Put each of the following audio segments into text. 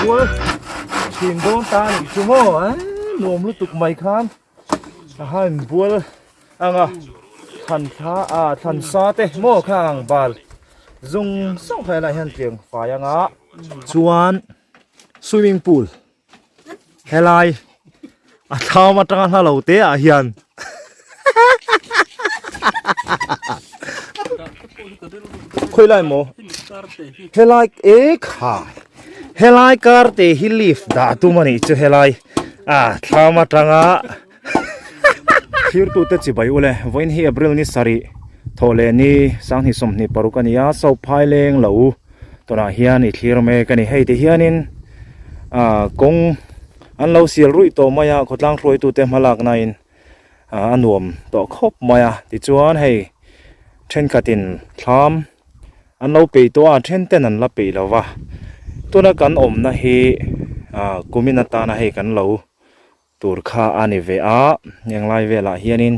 bual thin dawn ta a nih chu maw eh nuam lutuk mai khan a han bual anga thlan thla ah thlan sa te maw khang ang bal zung zung kha helaiah hian tliang fai anga chuan swimming pool helai a thlam atanga hla lo te ah hian khawi lai maw helai e kha helai kar te hi lift dah tum a nih chu helai a thlam atanga thirtu te chibai ule vawiin hi April ni sarih thawh leh ni sanghnih sawmhnih paruk a ni a sophai leng lo tunah hian i thlir mek a ni hei ti hianin ah kawng an lo sial ruih tawh mai a khawtlang hruaitute hma lakna in ah a nuam tawh khawp mai a tichuan hei thenkhatin thlam an lo peih tawh a then ten an la peih lo va tuna kan awmna hi ah kumin atana hei kan lo tur kha a ni ve a heng lai velah hianin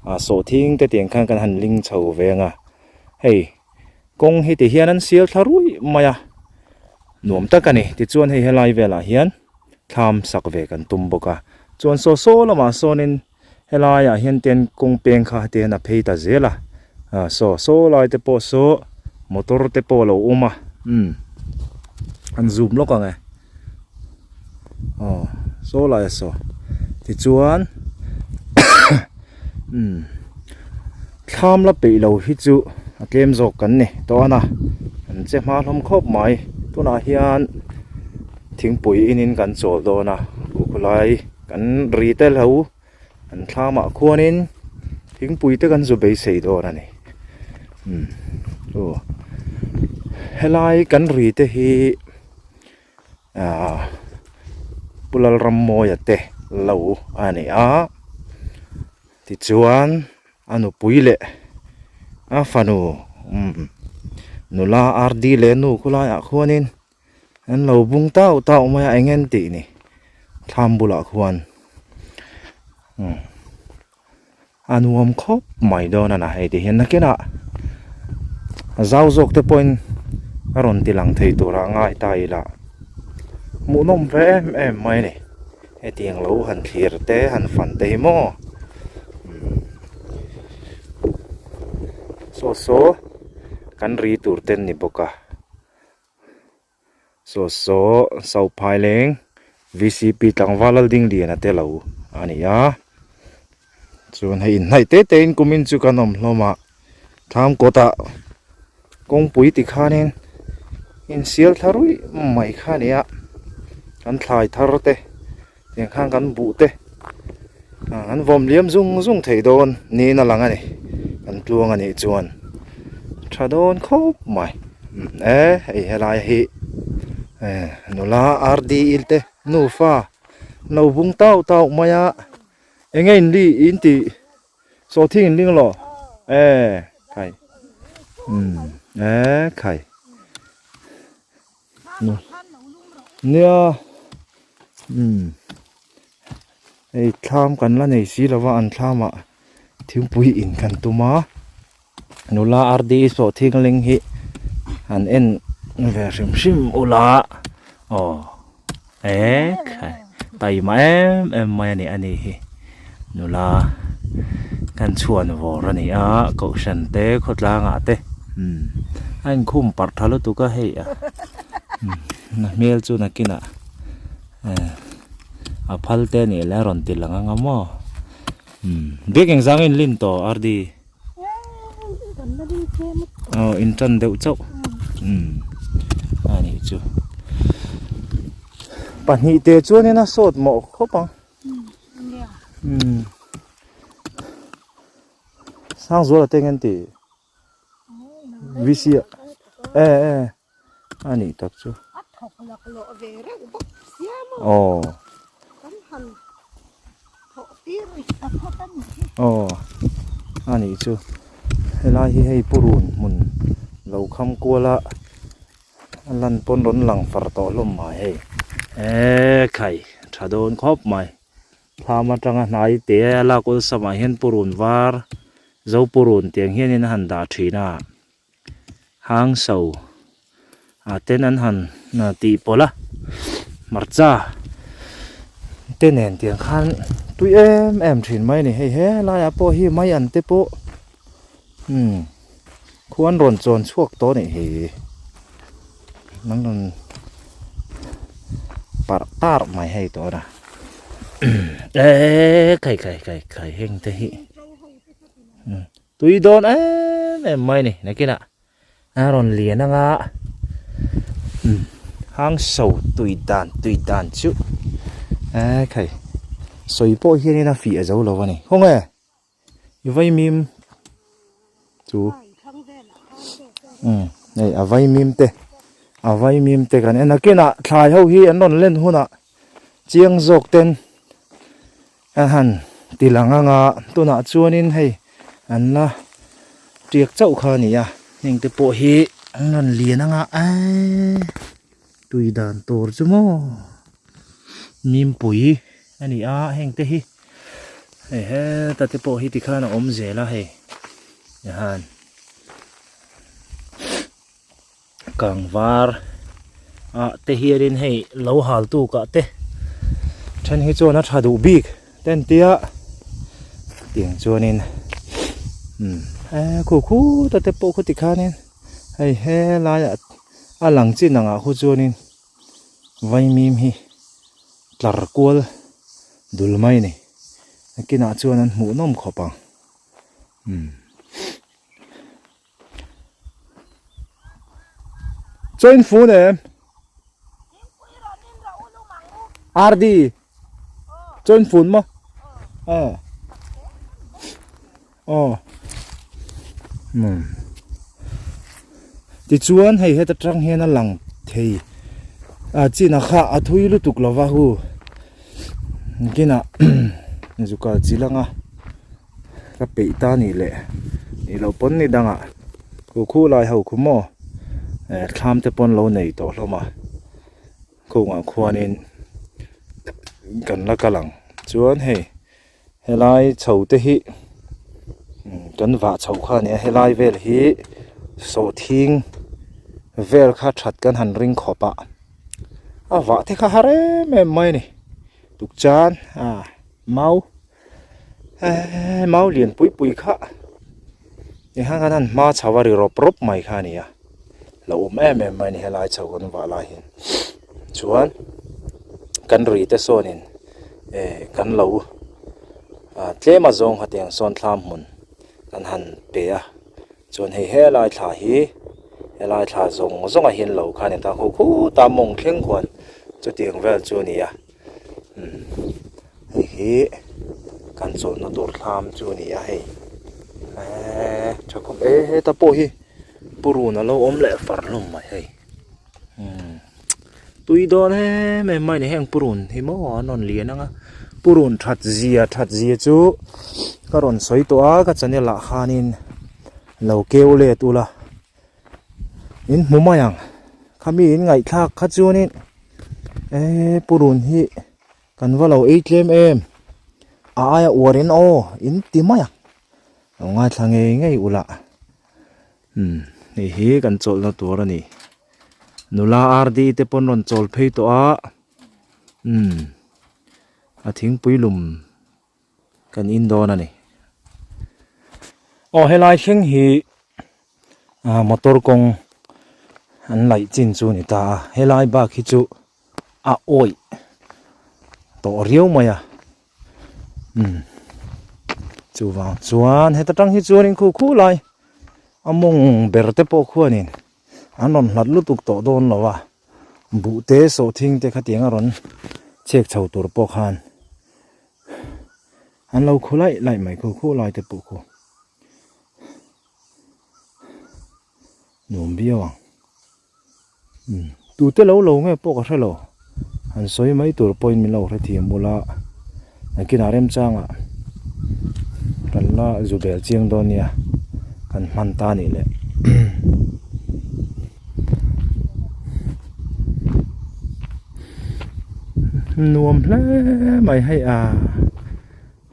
ah sawhthing te tiang khan kan han ling chho ve ang a hei kawng hi ti hian an sial thla ruih mai a nuam tak a ni tichuan hei helai velah hian thlam sak ve kan tum bawk a chuan saw saw lamah sawnin helaiah hian ten kawng peng kha te hian a phei ta zel a ah saw saw lai te pawh saw motor te pawh a lo awm a umm an zoom lawk ang e. Aw saw lai a saw tichuan umm thlam la peih lo hi chu a tlem zawk kan ni tawn a an che hma hlawm khawp mai tunah hian thingpui in kan chawl dawn a khulai kan ri te lo an thlamah khuanin thingpui te kan zu beisei dawn a ni umm aw helai kan ri te hi. Ahh Pu Lalrammawia te lo a ni a tichuan a nupui leh a fanu umm nula RD leh nu khulaiah khuanin an lo bung tauh tauh mai a eng nge an tih ni thlam bulah khuan umm a nuam khawp mai dawn a na hei ti hian nakinah a zau zawk te pawhin a rawn ti lang thei turah ngai ta ila hmuhnawm ve em em mai a ni hetiang lo han thlir te han fan te hi maw saw saw kan ri tur te an ni bawk a. Saw saw Sauphaileng VCP tlangval Laldingliana te lo a ni a chuan hei inhnaih te te in kumin chu kan awm hlawm a thlam kawtah kawngpui ti khanin insial thla ruih mai kha a ni a kan thlai thar te tiang khan kan buh te an vawm liam zung zung thei dawn niin a lang a ni kan tluang a nih chuan tha dawn khawp mai e hei helai hi nula RD il te nufa no bung tau tau mai a eng nge in li in tih sawhthing in ling lo e khai e khai. Nia umm hei thlam kan la nei si lova an thlamah thingpui in kan tum a nula RD sawhthing ling hi an en ve hrim hrim ula aw e khai taima em em mai a ni a ni hi nula kan chhuan vawr a ni a kohhran te khawtlangah te umm a inkhum parh tha lutuk a hei a umm a hmel chu nakinah eh a phal te a nih leh a rawn ti lang ang a maw umm bik engzang in lin tawh RD aw in tan deuh chauh umm a nih chu pahnih te chuanin a sawt mawh khawp ang umm Sangzuala te nge an tih VC ah e e a nih tak chu a thawk laklawh ve reuh bawk sia maw aw kan han thawh tir rih ta phawt a nih hi aw a nih chu helai hi hei purun hmun lo kham kual a a lan pawn rawn lang far tawh hlawm mai hei e khai tha dawn khawp mai. Thlam atanga hnai te a lak awlsam ah hian purun var zo purun tiang hianin a han dah thin a hang so ah ten an han tih pawlh a. Hmarcha te nen tiang khan tui em em thin mai a ni. Hei he laiah pawh hi mai an te pawh umm khuan rawn chawn chhuak tawh a nih hi. An rawn parh tarh mai hei tawh a eee khai khai khai khai heng te hi tui dawn em em mai a ni nakinah. A rawn lian anga hang so tui dan tui dan chu e khai sawi pawh hianin a fih a zo lo a ni khaw nge i vaimim chu umm hei a vaimim te a vaimim te kan en a kinah thlai ho hi an rawn len hunah chiang zawk ten A han ti lang anga tunah chuanin hei an la tiak chauh kha a ni a heng te pawh hi an rawn lian anga eee tui dan tur chu maw mimpui a ni a heng te hi hei heta te pawh hi tikhan a awm zel a hei tihan Kangvar ah te hianin hei lo hal tuk ah te then hi chuan a tha duh bik te an tia tiang chuanin umm eh khu khut a te pawh khuti khanin hei helai ah a lang chin ang ah khu chuanin vaimim hi tlar kual dul mai a ni nakinah chuan an hmuh nawm khawp ang umm. Chaw in fun em? RD Chaw in fun maw? Aw Aw Hmm Tichuan hei heta tang hian a lang thei a chin a kha a thui lutuk lova hu kinah zukal chi langa Ka peih ta nih leh nih loh pawn ni dangah khu khu lai ho khu maw eh thlam te pawn lo nei tawh hlawm a khungah khuanin kan la kal ang chuan hei helai chho te hi kan vah chhoh kha a ni a helai vel hi sawhthing vel kha that kan han ring khawp a a vah te kha har em em mai a ni tukchan a mau. Eee mau lian pui pui kha ni khan khan han hma chho a ri rawp rawp mai kha a ni a lo awm em em mai a ni helai chho kan vah lai hian chuan kan ri te sawnin eh kan lo ah tlem a zawng kha tiang sawn thlam hmun kan han pe a chuan hei helai thla hi helai thla zawng zawng ah hian lo kha a ni ta khu khuta mawng thleng khuan chutiang vel chu a ni a. Hei hi kan chawlhna tur thlam chu a ni a hei eee tha khawp e heta pawh hi purun a lo awm leh far hlawm mai hei umm tui dawn em em mai a ni heng purun hi maw an rawn lian ang a purun that zia that zia chu ka rawn sawi tawh a ka channel ah khanin lo keu let ula. In hmu mai ang khami in ngaihthlak kha chuanin eee purun hi kan va lo ei tlem em a aia uar in aw in ti mai ang lo ngaithla ngei ngei ula umm hei hi kan chawlhna tur a ni nula RD te pawn rawn chawl phei tawh a umm a thingpui lum. Kan in dawn a ni. Aw helai thleng hi ah motor kawng an laih chin chu a ni ta a helai bak hi chu a awih tawh riau mai a umm chuvang chuan heta tang hi chuanin khu khu lai a mawng ber te pawh khuanin an rawn hlat lutuk tawh dawn lo a buh te sawhthing te khatiang a rawn chhek chho tur pawh khan. An lo khu laih laih mai khu khu lai te pawh khu nuam viau ang umm tute lo lo nge pawh ka hre lo han sawi mai tur pawhin min lo hrethiam bula nakinah remchangah kan la zu bel chiang dawn nia kan hman ta nih leh. Nuam hle mai hei a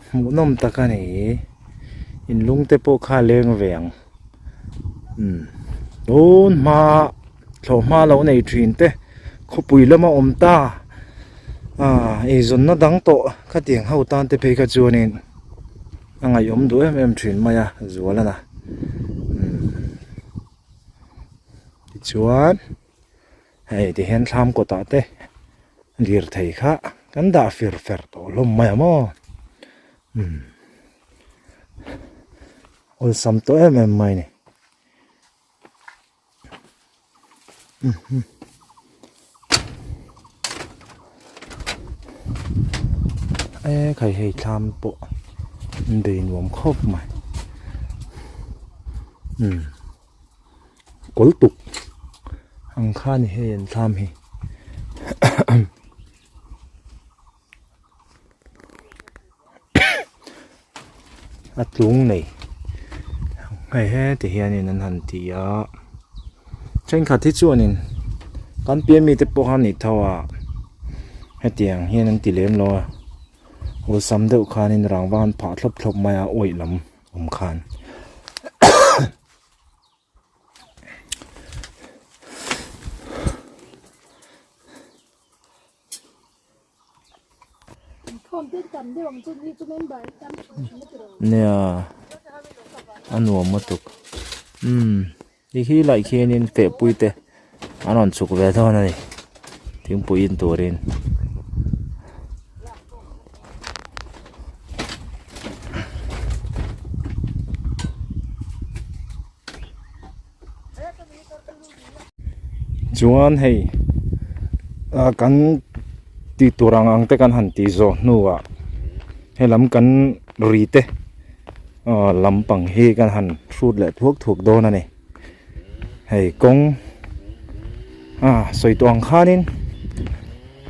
hmuhnawm tak a ni in lung te pawh kha a leng ve ang umm tun hma thlawh hma lo nei thin te khawpui lama awm ta. Aaa eizawnna dang tawh khatiang ho tan te phei kha chuanin a ngaihawm duh em em thin mai a Zualana umm tichuan hei tihian thlam kawtah te lirthei kha kan dah fir fer tawh hlawm mai a maw umm awlsam tawh em em mai a ni. E khai hei thlam pawh an bei nuam khawp mai umm kawl tuk ang kha a ni hei an thlam hi. A tlung nei hei heti hianin an han ti a thenkhat hi chuanin kan pian mite pawh a ni tho a hetiang hian an ti lem lo a awlsam deuh khanin rangva an phah thlawp thlawp mai a awih lam awm khan. Nia a nuam lutuk umm ti khi laih khianin fehpui te an rawn chhuk ve dawn a ni thingpui in turin. Chuan hei ah kan tih tur ang ang te kan han tih zawh hnuah helam kan ri te aw lampang hi kan han hrut leh thuak thuak dawn a ni hei kawng ah sawi tawh ang khanin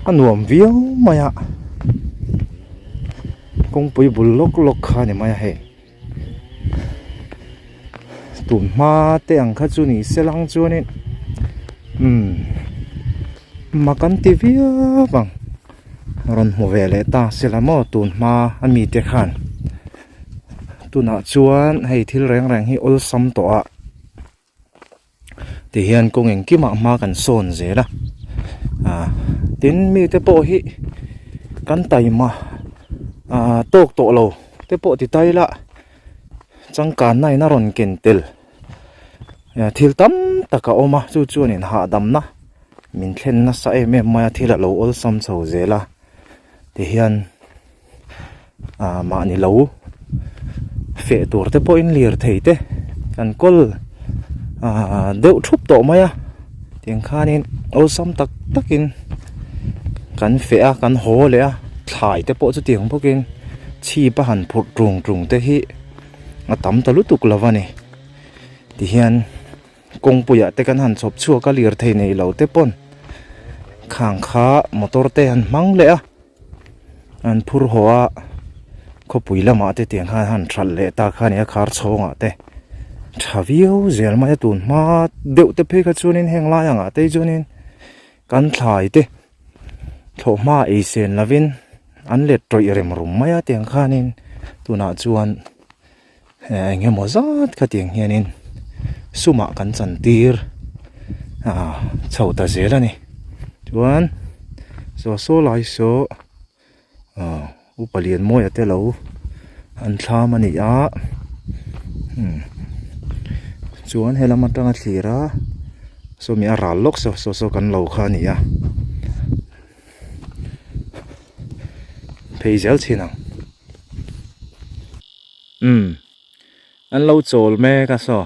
a nuam viau mai a kawngpui bul lawk lawk kha a ni mai a hei. Tun hma te ang kha chu ni se lang chuanin umm mak an ti viau ang rawn hmu ve leh ta se la maw tun hma a mite khan tunah chuan hei thil reng reng hi awlsam tawh a. Tihian kawng engkimah hma kan sawn zel a ah tin mite pawh hi kan taima ah tawk tawh lo te pawh ti ta ila changkanna in a rawn ken tel thil tam tak a awm a chu chuanin hahdamna min thlen nasa em em mai a thil a lo awlsam chho zel a tihian ah mahni lo feh tur te pawhin lirthei te kan kawl ah deuh thup tawh mai a tiang khanin awlsam tak takin kan feh a kan haw leh a thlai te pawh chutiang bawkin chhip a han phurh tung tung te hi a tam ta lutuk lo a ni tihian kawngpuiah te kan han chhawp chhuak a lirthei nei lo te pawn khang kha motor te an hmang leh a. An phur haw a khawpui lamah te tiang khan han hralh leh ta kha a ni a khar chhawngah te tha viau zel mai a tun hma deuh te phei kha chuanin heng lai angah te hi chuanin kan thlai te thlawhhma ei sen lovin an let tawih rem rum mai a tiang khanin tunah chuan eng emaw zat kha tiang hianin sumah kan chantir ah chho ta zel a ni chuan saw saw lai saw ah upa Lianmawia te lo an thlam a ni a umm chuan helam atanga thlir a sawmi a ral lawk saw saw saw kan lo kha a ni a. Phei zel chin ang. Umm an lo chawl mek a saw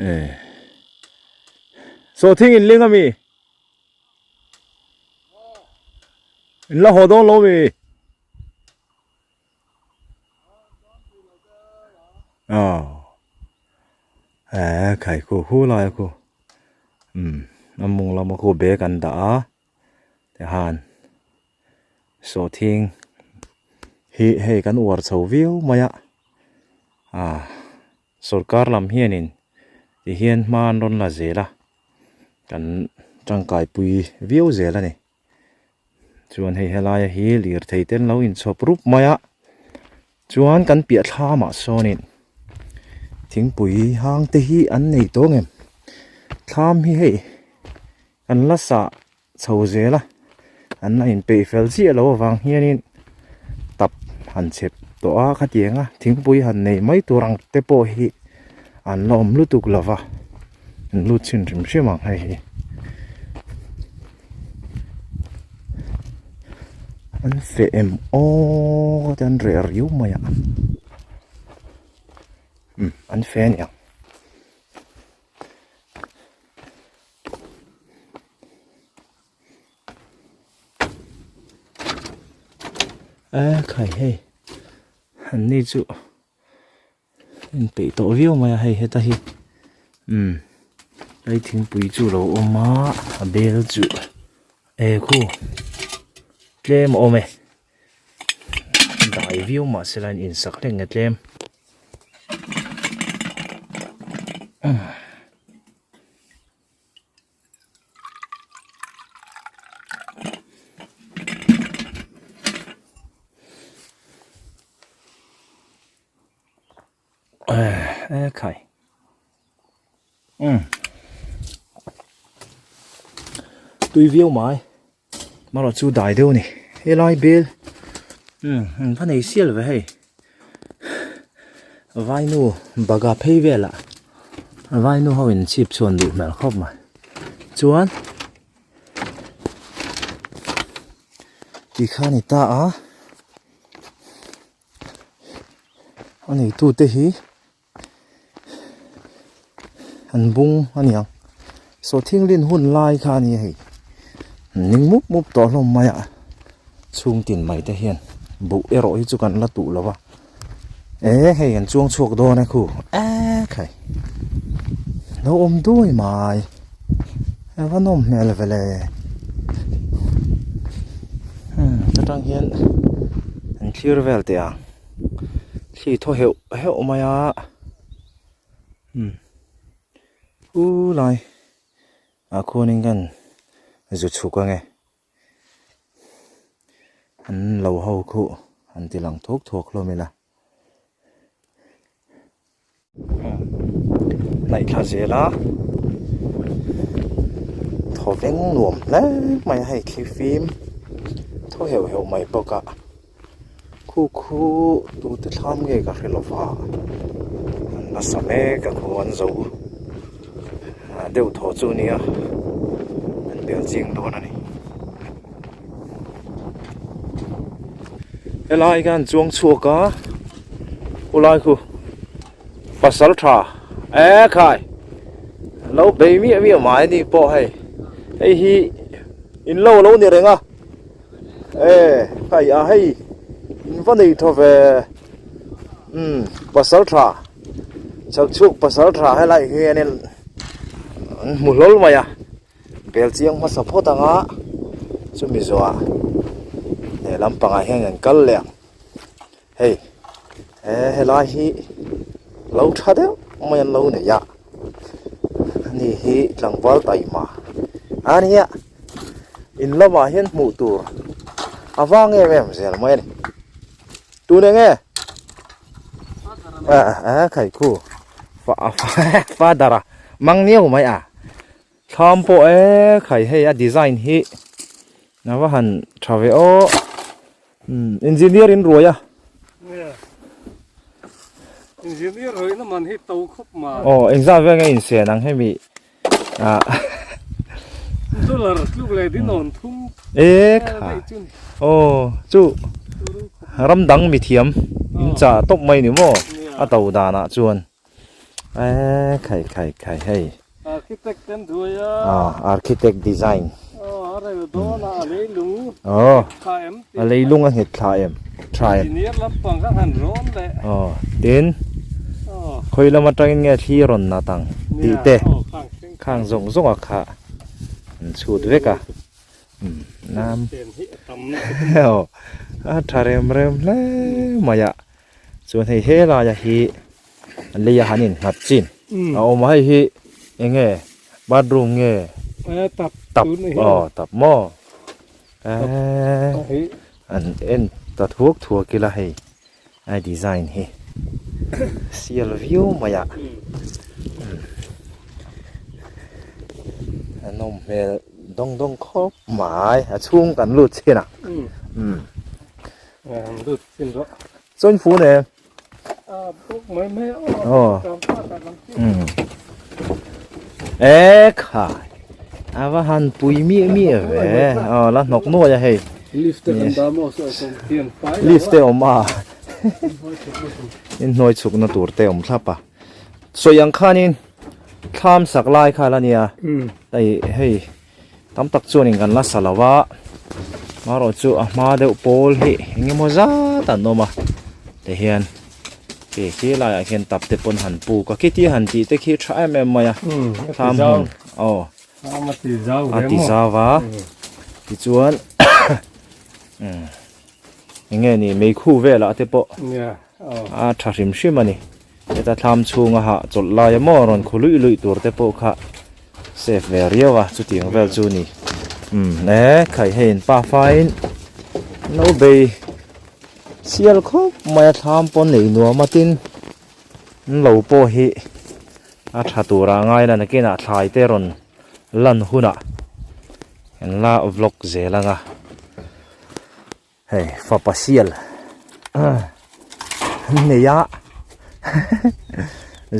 eh saw thing in ling ami in la haw dawn lo mi aw eh khai khu khu lai a khu umm a mung lama khu bag an dah a. Tihan sawhthing hi hei kan uar chho viau mai a ah sorkar lam hianin tihian hma an rawn la zel a kan tangkai pui viau zel a ni chuan hei helaia hi lirthei te an lo inchhawp rup mai a chuan kan piah thlamah sawnin thingpui hang te hi an nei tawng em thlam hi hei. An la sah chho zel a. An la inpeih fel chiah loh avang hianin tap han chep tawh a khatiang a thingpui han nei mai tur ang te pawh hi an la awm lutuk lo va an lut chhin hrim hrim ang hei hi. An feh em aw te an reh riau mai a umm an feh a niang. A khai hei an ni chu inpeih tawh viau mai a hei heta hi umm hei thingpui chu a lo awm a a bel chu e khu tlem a awm e dai viau mahse la in insak hlek nge tlem. E khai umm tui viau mai marawh chu dai deuh a ni helai bel umm an va nei sial ve hei vainu baga phei velah vainu ho in chhip chhuan duh hmel khawp mai chuan tikhan i ta a a neitute hi. An bung a ni ang saw thinglin hun lai kha a ni a hei an ning mup mup tawh hlawm mai a chhung tin mai te hian buh erawh hi chu kan la tuh lo va e hei an chuang chhuak dawn e khu e khai lo awm duai mai a va nawm hmel ve le umm chutang hian an thlir vel teh ang. Thli thaw heuh heuh mai a umm u lai ah khuanin kan zu chhuk ange an lo ho khuh an ti lang thuak thuak hlawm ila hnaih thla zel a thaw veng nuam hle mai a hei thli fim thaw heuh heuh mai bawk a khu khu tute thlam nge ka hre lova an nasa mek a khu an zo deuh thaw chu nia an bel ching dawn a ni helai khan chuang chhuak a khulai khu pasal tha e khai lo bei miah miah mai ni pawh hei hei hi in lo lo ni reng a e hei a hei in va nei thaw ve umm pasal tha chhak chhuk pasal tha helai hianin an hmu hlawl mai a. Bel chiang hmasa phawt ang a, chumi zawhah lehlam pangah hian kan kal leh ang. Hei he helai hi lo tha deuh mai an lo nei a, ani hi tlangval taima a nia, in lamah hian hmuh tur a vang em em zel mai a ni. Tun eng nge? A khai khu father a mang niau mai a. Thlam pawh e khai hei a design hi a va han tha ve aw umm engineer in ruai a engineer ruai na man hi to khawp mai aw engzat vel nge insen ang hemi ah dollar tluk leh din awn thum e kha aw chu ram dang mithiam in chah tawp mai ni maw a to danah chuan. Eee khai khai khai hei. Architect ten duai a. Ah architect design. Aw a rel dawn a a leilung. Aw Thla em a leilung a nghet thla em tha em. Engineer lampang kha han rawn leh. Aw tin Aw. khawi lam atangin nge thli rawn nat ang tih te khang zawng zawng a kha an chhut vek a. Umm nam aw a tha rem rem hle mai a chuan hei helaia hi. Lei a han innghat chin a awm a hei hi eng nge bathroom nge tap aw tap maw eee an en ta thuak thuak ila hei a design hi sial viau mai a a nawm hmel. dawng dawng khawp mai a chhung kan lut chin a um lut chin rawh chuan fu ne a bawk mai mai aw um e khai a va han pui miah miah ve aw la hnawk nuai a hei lift te kan dah maw sawi sawm hian fai lift te awm a inhnuai chhukna tur te awm thlap a sawi ang khanin thlam sak lai kha la nia hei hei tam tak chuanin kan la sa lo a marawh chu a hma deuh pawl hi eng emaw zat an awm a tihian khi khi laiah khian tap te pawn han puk a khiti han tih te khi tha em em mai a thlam hmun aw a ti zau a tichuan eng nge ni meikhu velah te pawh a tha hrim hrim a ni heta thlam chhunga hah chawlh lai emaw rawn khu luih luih tur te pawh kha safe ve riau a chutiang vel chu ni umm e khai hei in pa faiin no bei sial khawp mai a thlam pawn nei nuam a tin an lo pawh hi a tha tura ngai la nakinah thlai te rawn lan hunah an la vlog zel anga. Hei fapa sial an nei a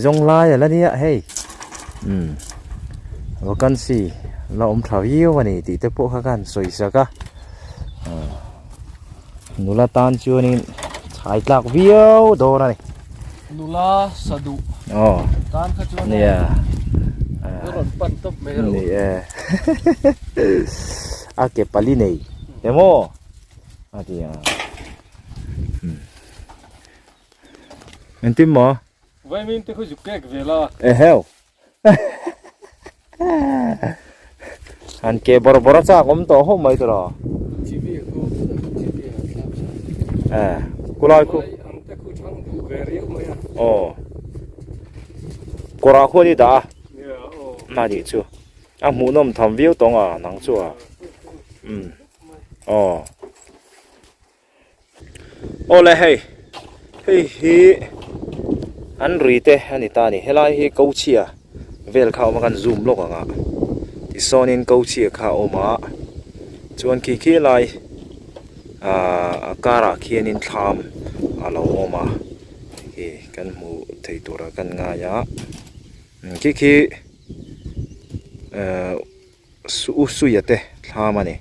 zawng lai a la nia hei umm vacancy la awm tha viau a ni tih te pawh kha khan sawi sak a nula tan chuanin chhai tlak viau dawn a ni. Nula sa duh aw tan kha chuan nia rawn pan tawp mai ro ni e a ke pali nei emaw a ti a engtin maw vaimin te khu zuk kek ve la eheu han ke bawr bawr a chak awm tawh hawp mai tawh e kulai khu aw kawrah khuan i dah a a nih chu a hmuhnawm tham viau tawng a nang chu a umm aw. Awle hei hei hi an rui te a ni ta a ni helai hi ko chhia vel kha a awm a kan zoom lawk ang a tisawn in ko chhia kha a awm a chuan khi khi lai ahh a karah khian in thlam a lo awm a khi kan hmuh theih turah kan ngai a khi khi ehh. Su suia te thlam a ni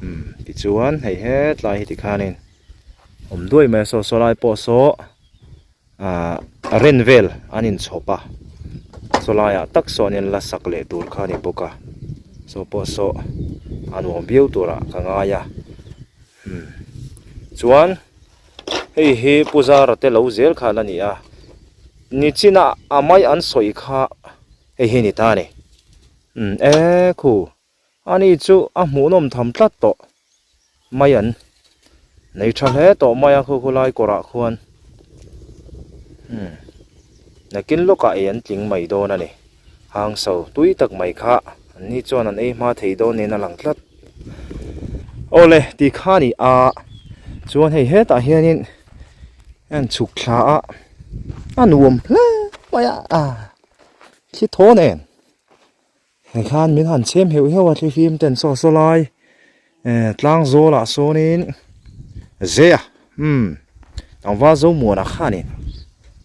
umm tichuan hei hetlai hi tikhanin awm duai mai a saw saw lai pawh saw ahh a ren vel an inchhawp a saw laiah tak sawn in la sak leh tur kha a ni bawk a saw pawh saw a nuam viau turah ka ngai a umm chuan hei hi Pu Zara te lo zel khan a ni a nichina a mai an sawi kha hei hi a ni ta a ni. Umm e khu ani chu a hmuhnawm tham tlat tawh mai an nei tha hle tawh mai a khu khulai kawrah khuan umm nakin lawkah ei an tling mai dawn a ni hang so tui tak mai kha an ni chuan an ei hma thei dawn niin a lang tlat awle tih kha a ni a chuan hei hetah hianin an chhuk thla a a nuam hle mai a thli thaw nen. Hei khan min han chhem heuh heuh a thlifim ten saw saw lai eh tlang zawlah sawnin zeh a umm tlangval zomuana khanin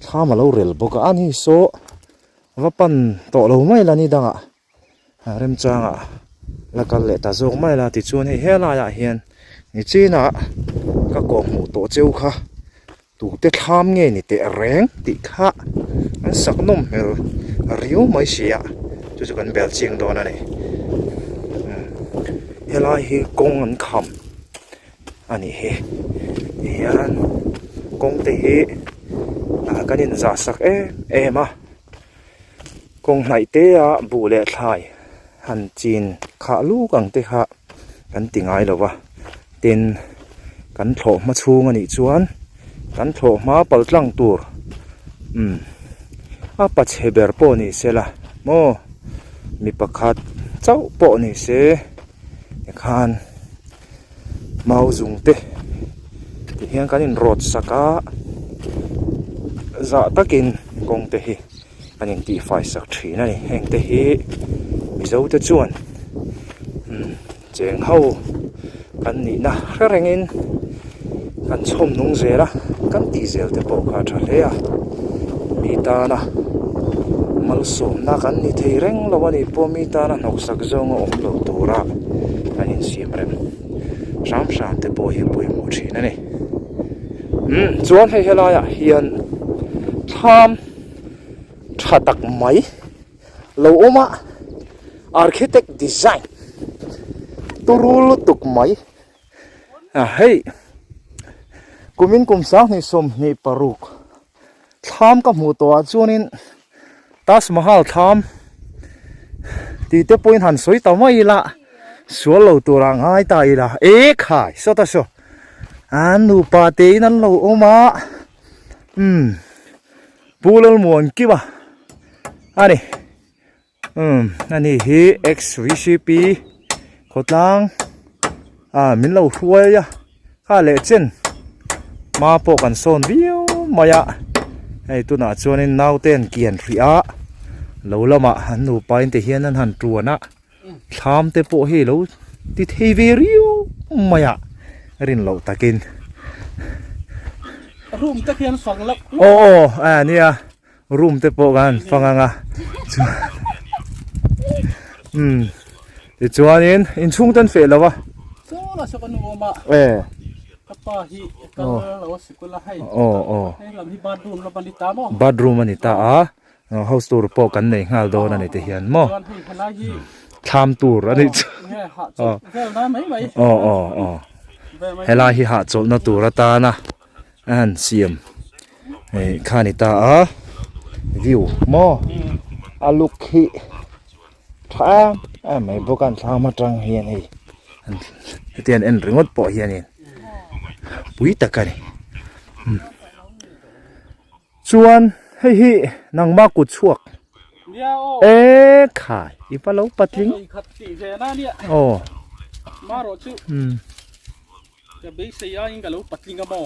thlam a lo rel bawk a ani saw va pan tawh lo mai la ni dangah remchangah la kal leh ta zawk mai la tichuan hei helaiah hian nichinah ka kawhhmuh tawh cheu kha. Tute thlam nge ni teh reng tih kha an sak nawm hmel riau mai si a, chu chu kan bel chiang dawn a ni. Helai hi kawng an kham a nih hi, tihian kawng te hi kan inzah sak em em a, kawng hnaih te a buh leh thlai han chin khah luk ang te kha. kan ti ngai lo va tin kan thlawh hma chhung a nih chuan kan thlawh hma pal tlang tur umm a pa chhe ber pawh ni se la maw mi pakhat chauh pawh ni se tikhan mau zung te ti hian kan inrawt sak a zah takin kawng te hi. An intihfai sak thin a ni. Heng te hi Mizo te chuan Cheng ho kan nihna hre rengin kan chhawm nung zel a, kan tih zel te pawh kha a tha hle a, mi tana malsawmna kan ni thei reng lo a nih pawh mi tana hnawksak zawnga awm lo tura kan insiam rem hram hram te pawh hi a pawimawh thin a ni. Umm chuan hei helaiah hian thlam tha tak mai. Lo awm a, architect design turu lutuk mai a hei kumin kum 2026 thlam ka hmuh tawh ah chuanin Taj Mahal thlam tih te pawhin han sawi ta mai ila sual lo tur ah ngai ta ila e khai sawta saw an nupa tein an lo awm a umm. Pu Lalmuankima a ni umm ani hi ex VCP khawtlang ah min lo hruai a kha leh chen hma pawh kan sawn viau mai a hei tunah chuanin naute an kian hrih a lo lamah an nupa in te hian an han tuan a thlam te pawh hi lo ti thei ve riau mai a rin loh takin room te khian fang lak aw aw a nia room te pawh khan fang anga um tichuanin inchhung ten feh lo a chaw la saw ka nu awm a e ka pa hi kal lo a sikul a hei aw aw hei lam hi bathroom lam a ni ta maw bathroom a ni ta a House tur pawh kan nei nghal dawn a ni te hian maw thlam tur a nih chu aw aw aw helai hi hahchawlhna tur atana a han siam hei kha a ni ta a view maw a look hi tha em em mai bawk a an thlam atang hian hei hetiang en ringawt pawh hianin pui tak a ni. Chuan hei hi nangma kut chhuak e khai i pa lo patling aw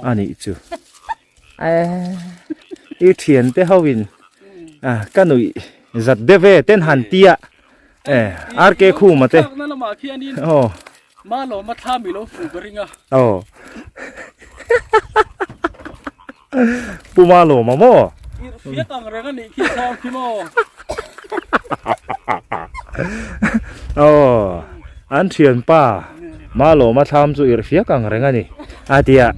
a nih chu i thian te ho in ka nuih zat deuh e ten han tia e RK Khuma te aw aw Pu Malawma maw? Irhfiak ang reng a nih khi thlam khi maw? Aw, an thianpa Malawma thlam chu irhfiak ang reng a ni a ti a,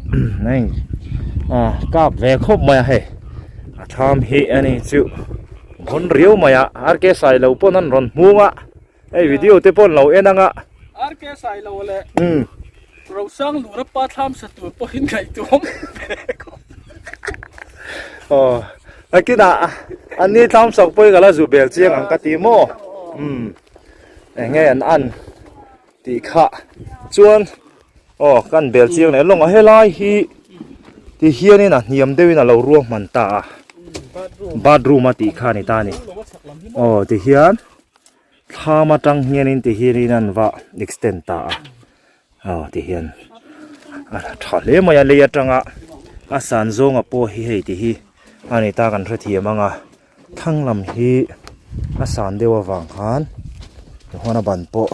kap ve khawp mai a hei, a thlam hi a ni chu vawn riau mai a, RK Sailo pawn an rawn hmung a. Hei video te pawh an lo en ang a. RK Sailo leh Rosang Lura pa thlam sa tur pawhin ngaihtuam ve khawp. Aw, nakinah an ni thlam sak pawhin ka la zu bel chiang ang ka ti maw? Umm, eng nge an an tih kha chuan aw kan bel chiang leh lawng a helai hi ti hianin a hniam deuhin a lo ruahman ta a bathroom a tih kha a ni ta a ni aw ti hian. Thlam atang hianin ti hianin an va extend ta a, aw ti hian a tha hle mai a lei atanga a san zawnga pawh hi hei ti hi a ni ta kan hrethiam ang a, thlang lam hi a san deuh avang khan tihuan a ban pawh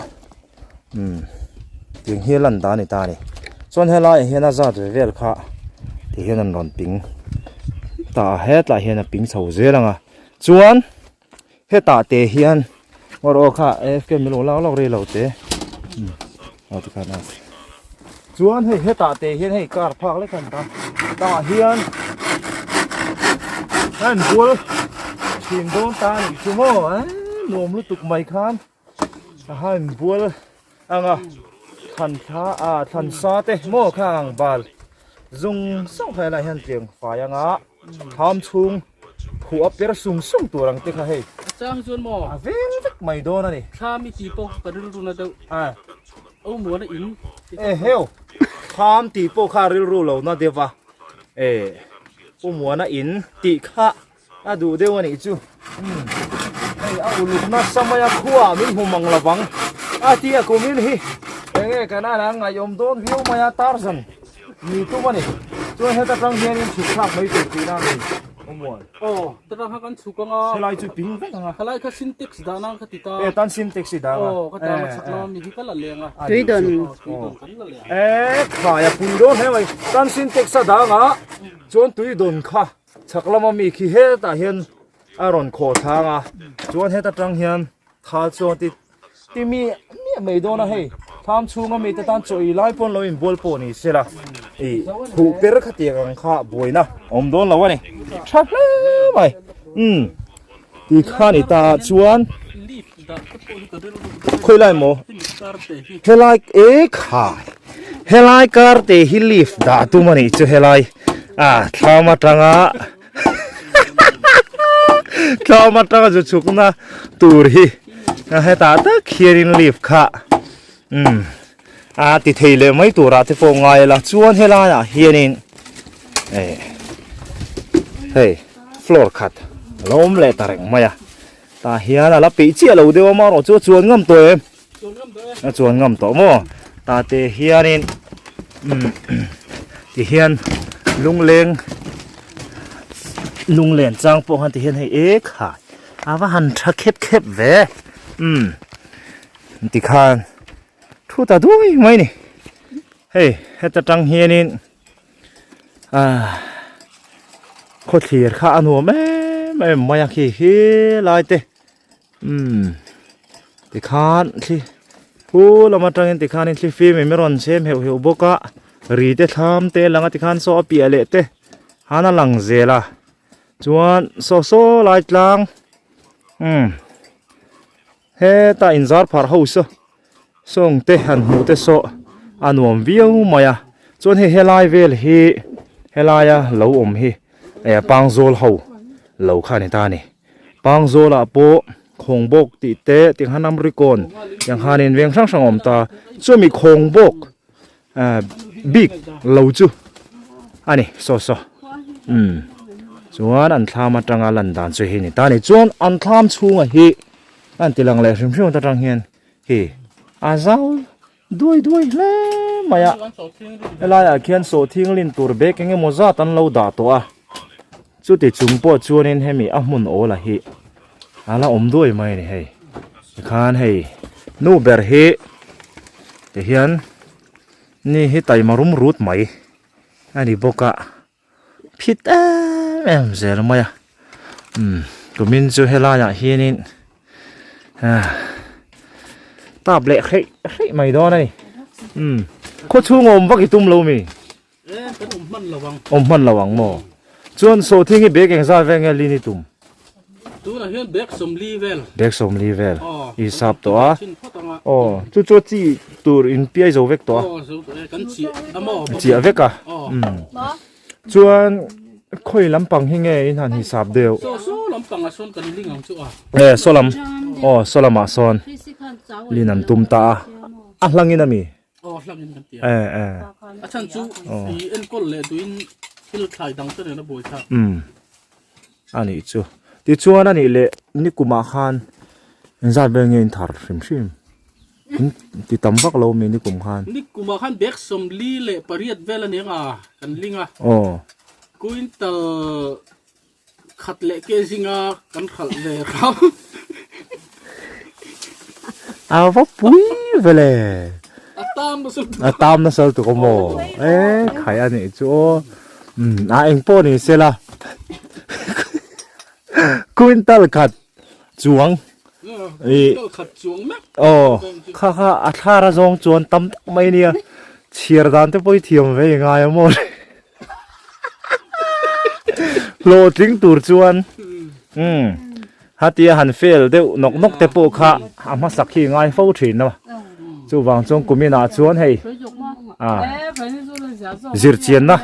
umm tiang hi a lan dan a ni ta a ni chuan helaiah hian a zat ve vel kha ti hian an rawn ping ta a hetlaiah hian a ping chho zel ang a chuan. Hetah te hian ngawr aw kha AFK min lo lak lawk rei lo te aw tikhan a chuan hei hetah te hian hei car phak lek an ta tah hian an bual thin dawn ta a nih chu maw nuam lutuk mai khan a han bual anga thlan thla a thlan sa te maw khang bal zung zung kha helai hian tiang fai anga thlam chhung Khuh a per sung sung tur ang te kha hei. A chang chuan maw? A veng vek mai dawn a ni. Thlam i tih pawh ka rilru na deuh. A. O muan a in. E heu. Thlam tih pawh kha rilru lo na deuh a. E U Muana in tih kha a duh deuh a nih chu. Umm. Hei a uluk nasa mai a khuah min hmu mang lovang. A tia kumin hi enge kan a ngaihawm dawn viau mai a Tarzan. Ni tum a ni. Chuan heta tang hianin chhuk thlak mai tur tihna a ni. Awmuan. Aw, tarang kha kan chhuk anga. Helai chu ping vek anga. Helai kha sintex dah na ka ti ta. E tan sintex i dah anga. Aw, ka tang a chhak lama mi hi ka la leng a. Tui dawn. Tui dawn kan la leng. E khai a pui dawn hle mai. Tan sintex a dah anga chuan tui dawn kha chhak lama mi khi hetah hian a rawn khawh thlang a. Chuan heta tang hian thal chuan ti Ti mi miah mai dawn a hei, thlam chhunga mite tan chaw ei lai pawn lo inbual pawh ni se la, ih huh per khatiang ang kha buaina awm dawn lo a ni, tha hle mai, umm ti kha ni ta ah chuan khawi lai maw helai e khai helai kar te hi lift dah tum a nih chu helai ah thlam atanga. Tlawm atanga zu chhukna tur hi a hetah tak hianin lift kha umm a ti thei leh mai turah te pawh ngai la chuan helaiah hianin eh hei floor khat a lo awm leh ta reng mai a tah hian a la peih chiah lo deuh a marawh chu a chuan ngam tawh em a chuan ngam tawh maw tah te hianin umm ti hian lungleng lunglen chang pawh khan ti hian hei e khai a va han tha khep khep ve umm tikhan thu ta duai mai ni hei heta tang hianin ah khawthlir kha a nuam em em mai a khi hi lai te. Umm tikhan thli pu lam atangin tikhanin thli fim in rawn chhem heuh heuh bawk a ri te thlam te a lang a tikhan saw a piah leh te han a lang zel a chuan saw saw lai tlang umm hetah inzar pharh ho saw sawng te han hmuh te saw a nuam viau mai a chuan hei helai vel hi helaia lo awm hi eh pangzawl ho lo kha a ni ta a ni. Pangzawlah pawh khawngbawk tih te tikhan amrikawn tiang khanin veng hrang hrang a awm ta chumi khawngbawk ah bik lo chu a ni saw saw umm chuan an thlam atanga lan dan chu hei a ni ta a ni chuan an thlam chhungah hi an ti lang leh hrim hrim atang hian hei a zau duai duai hle mai a helaiah khian sawhthing lin tur bag eng emaw zat an lo dah tawh a chuti chung pawh chuanin hemi a hmun awl a hi a la awm duai mai a ni hei tikhan hei nu ber hi tihian ni hi taima rum rut mai a ni bawk a. Phit em em zel mai a umm kumin chu helaiah hianin ah tap leh hreih hreih mai dawn a ni umm khaw chhung awm vak i tum lo mi awm hman lo ang maw chuan sawhthing hi bag engzat vel nge lin i tum. Tunah hian bag sawmli vel. Bag sawmli vel i sap tawh a. Aw chu chu chi tur in piai zo vek tawh a. Aw zo tawh e kan chiah a maw. Chiah vek a. Chuan khawi lampang hi nge in han hi sap deuh. Saw saw lampang ah sawn kan ling ang chu a. E saw lam aw saw lamah sawn lin an tum ta a. A hlangin a mi. Aw hlangin kan ti a. E e. A chhan chu i enkawl leh duhin thil thlai dang te nen a buai thlak. Umm. A nih chu. Tichuan a nih leh nikumah khan engzat vel nge in thar hrim hrim? In ti tam vak lo mi nikum khan? Nikumah khan bag 48 vel a nia kan ling a. Aw. Quintal khat leh ke zinga kan hralh ve ram. A va pui vele. A tam nasa lutuk. A tam nasa lutuk a maw? E khai a nih chu aw. Umm a eng pawh ni sela. Quintal khat chuang. Quintal khat chuang mek. Aw kha kha a thlar a zawng chuan tam tak mai nia. Chhiar dan te pawh i thiam ve i ngai a maw le. Hlawhtling tur chuan umm hatia han fail deuh nawk nawk te pawh kha a hmasak hi ngai fo thin a chuvang chuan kumin ah chuan hei ah zirchianna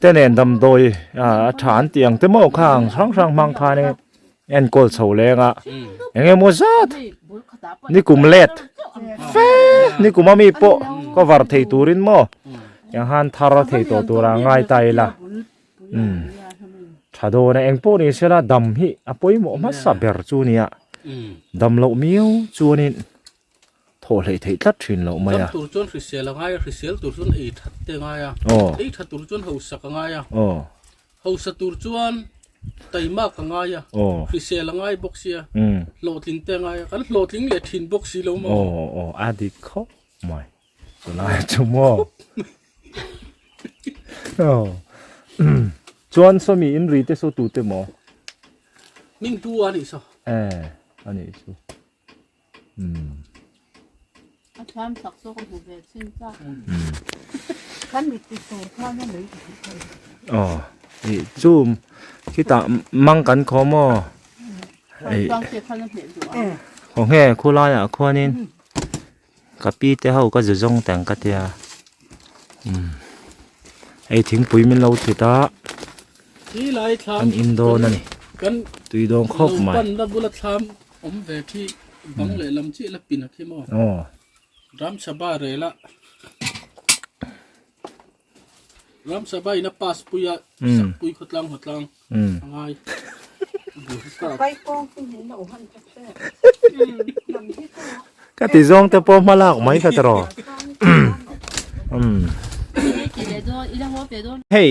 te nen damdawi a tha an tih ang te maw kha ang hrang hrang hmang khanin enkawl chho leng a eng emaw zat nikum let fe nikum ami pawh cover thei turin maw eng han thar thei tawh tura ngai ta ila umm tha dawn a eng pawh ni sela dam hi a pawimawh hmasa ber chu nia dam loh miau chuanin thawh hleih theih tlat thin loh mai a. Dam tur chuan hrisel a ngai a, hrisel tur chuan ei that te a ngai a, ei that tur chuan hausak a ngai a. Aw. Hausa tur chuan taimak a ngai a, hrisel a ngai bawk sia, hlawhtling te a ngai a, kan hlawhtling leh thin bawk si lo maw? Aw aw a dik khawp mai chulai chu maw? Aw chuan sawmi in ri te saw tute maw? Hming tu a nih saw. E a nih chu. A thiam sak chu ka hmu ve chin chak. Kan mit ti tur khan a lei ti thei. Aw i chu khitah mang kan khaw maw? Ei. Chuang te khan a hmeh duh a. Khaw nge khulaiah khuanin ka pi te ho ka zu zawng teng ka tia. Hei thingpui min lo thlit a. An in dawn a ni. Tui dawn khawp mai. Awm ve khi bang leh lam chiah la pin a khi maw? Aw. Ramsabha rel a Ramsabha in a pass pui a sakpui khawtlang khawtlang a ngai. Pai kawng chu min lo han ta che. Lam hi chu Ka ti zawng te pawh hma lak mai kha tawh. Hei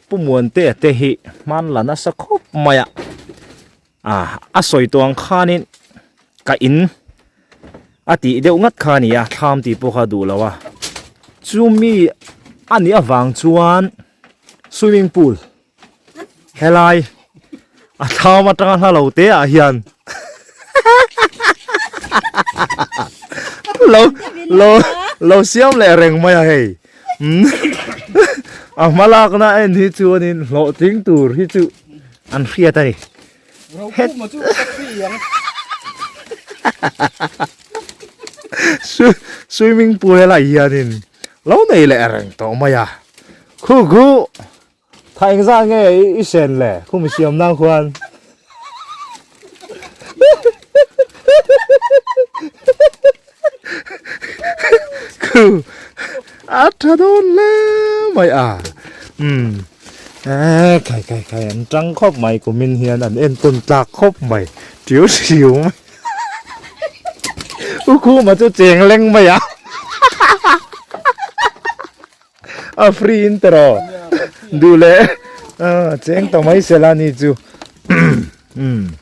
Pu Muantea te hi hman la nasa khawp mai a. Ah a sawi tawh ang khanin ka in a tih deuh ngat kha a ni a thlam tih pawh kha a duh lo a chumi a nih avang chuan swimming pool helai a thlam atanga hla lo te ah hian lo lo lo siam leh reng mai a hei a hma lakna en hi chuanin hlawhtling tur hi chu An hriat a ni. Rokhuma chu ka free ang. Swimming pool helai hianin lo nei leh reng tawh mai a. Khu khu tha engzah nge i sen le khumi siam nan khuan. Khu a tha dawn hle mai a. Umm. Eee khai khai khai an tang khawp mai kumin hian an entawn tlak khawp mai tiu tiu mai u khuma chu cheng leng mai a a free in tawh duh leh cheng ta mai sela ni chu umm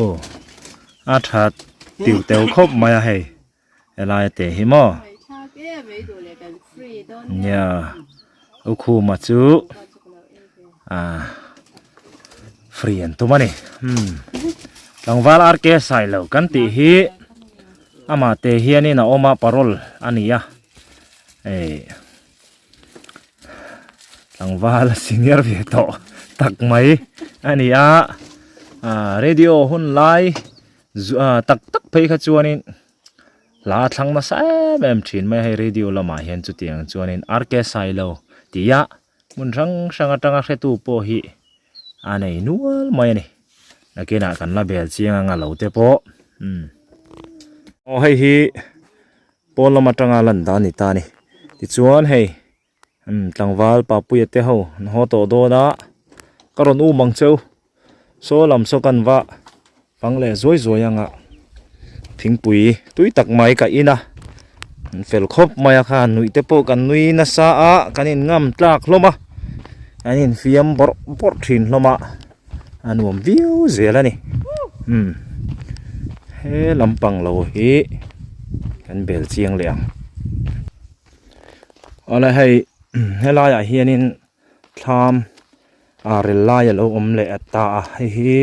aw a tha tiu teu khawp mai a hei. Helai te hi maw? Nia, U Khuma chu ah free an tum a ni. Umm tlangval RK Sailo kan tih hi amah te hianin a awm a parole a ni a eh tlangval senior ve tawh tak mai a ni a ah radio hun lai. Tak tak phei kha chuanin hla a thlang nasa em em thin mai a hei radio lamah hian chutiang chuanin RK Sailo tia hmun hrang hrang atanga hretu pawh hi a nei nual mai a ni nakinah kan la bel chiang anga lo te pawh umm aw hei hi pawn lam atanga lan dan a ni ta a ni tichuan hei umm tlangval papuia te ho an haw tawh dawn a ka rawn um ang cheu. Saw lam saw kan va fang leh zuai zuai ang a, thingpui tui tak mai ka in a, an fel khawp mai a khan nuih te pawh kan nui nasa a, kan in ngam tlak hlawm a, an in fiam bawrh bawrh thin hlawm a, a nuam viau zel a ni, umm he lampang lo hi kan bel chiang leh ang. Awle hei helaiah hianin thlam ah rel lai a lo awm leh ta a hei hi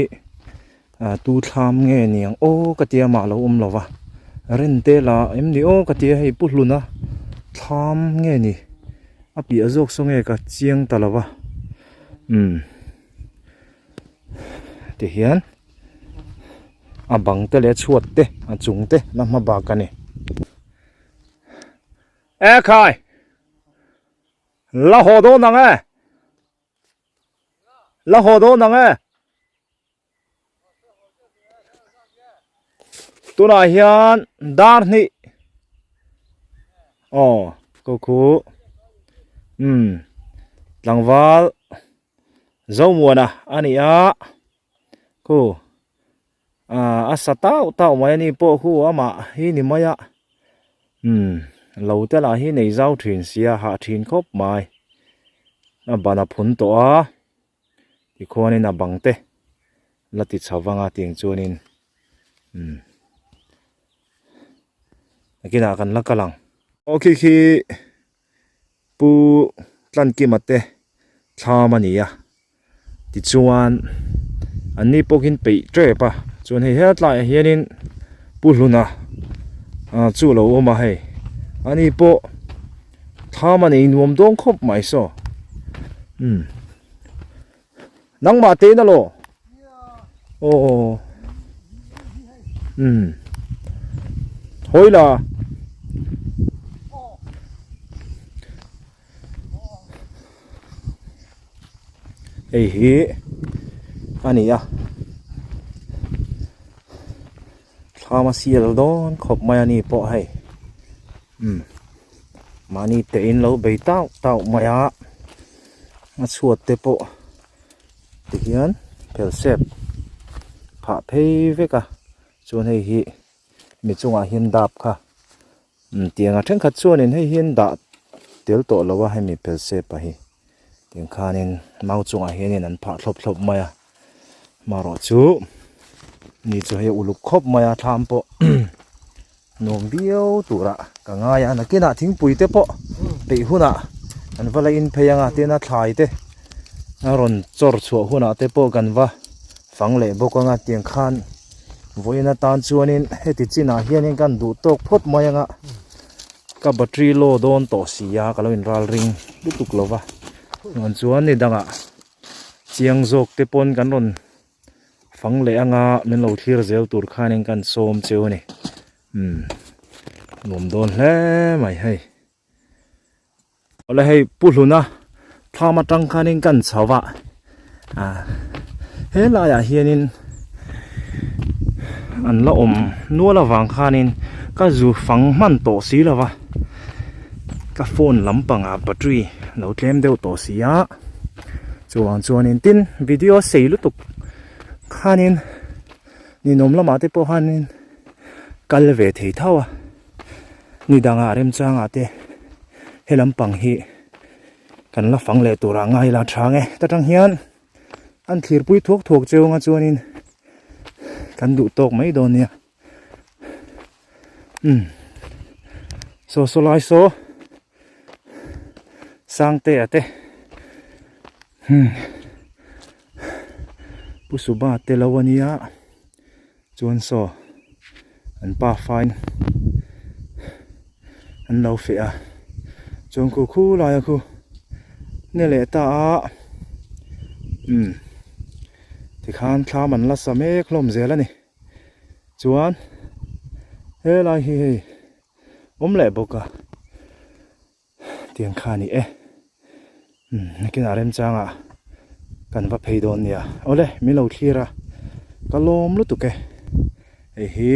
ah tu thlam nge ni ang aw ka tia mah a lo awm lo va ren te la em ni aw ka tia hei pu hluna thlam nge ni a piah zawk saw nge ka chiang ta lo va umm tihian a bang te leh a chhuat te a chung te la hma bak a ni e khai. La haw dawn ang e. La haw dawn ang e. Tunah hian dar hnih. Aw, ko khu. Um. Tlangval Zomuana a ni a. Khu. Ah, a sa tauh tauh mai a ni pawh khu amah hi ni mai a. Umm, lo te lah hi nei zau thin sia, hah thin khawp mai. A ban a phun tawh a. Tikhuanin a bang te la ti chho vang a tiang chuanin umm nakinah kan la kal ang. Aw khi khi Pu Tlankima te thlam a ni a tichuan an ni pawhin peih tep a chuan hei hetlaiah hianin Pu Hluna ah chu a lo awm a hei ani pawh thlam a nei nuam dawn khawp mai saw umm nangmah te in alaw aw umm hawi la. Hei hi a ni a thlam a sial dawn khawp mai a ni pawh hei umm mahni te in lo bei tauh tauh mai a a chhuat te pawh tihian phel sep phah phei vek a chuan hei hi mi chungah hian dap kha. Umm tianga thenkhat chuanin hei hian dah tel tawh lo a hemi pelsepa hi tiang khanin mau chungah hianin an phah thlawp thlawp mai a marawh chu ni chu hei uluk khawp mai a thlam pawh nuam viau turah ka ngai a nakinah thingpui te pawh peih hunah an va la in phei anga tin a thlai te a rawn chawr chhuah hunah te pawh kan va fang leh bawk anga tiang khan. Vawiin atan chuanin heti chinah hianin kan duh tawk phawt mai anga ka battery low dawn tawh si a ka lo inral ring lutuk lo va chuan chuan ni dangah chiang zawk te pawn kan rawn fang leh anga min lo thlir zel tur khanin kan sawm cheu a ni umm nuam dawn hle mai hei. Awle hei Pu Hluna thlam atang khanin kan chho a ah he laiah hianin an la awm nual avang khanin ka zu fang hman tawh si lo va ka phone lampangah battery lo tlem deuh tawh si a chuvang chuanin tin video sei lutuk khanin ninawm lamah te pawh khanin kal ve thei tho a. Ni dangah remchangah te he lampang hi kan la fang leh turah ngai ila tha ang e. Ta tang hian an thlirpui thuak thuak cheu anga chuanin kan duh tawk mai dawn nia. Umm saw saw lai saw Sangtea te umm Pu Suba te lo ania. Chuan saw an pa fain an lo feh a, chuan khu khu laia khu ni leh ta a umm tikhan thlam an la sa mek hlawm zel a ni chuan helai hi hei awm leh bawk a. Tiang kha a ni e. Umm nakinah remchangah kan va phei dawn nia. Awle min lo thlir a, ka lawm lutuk e. Hei hi.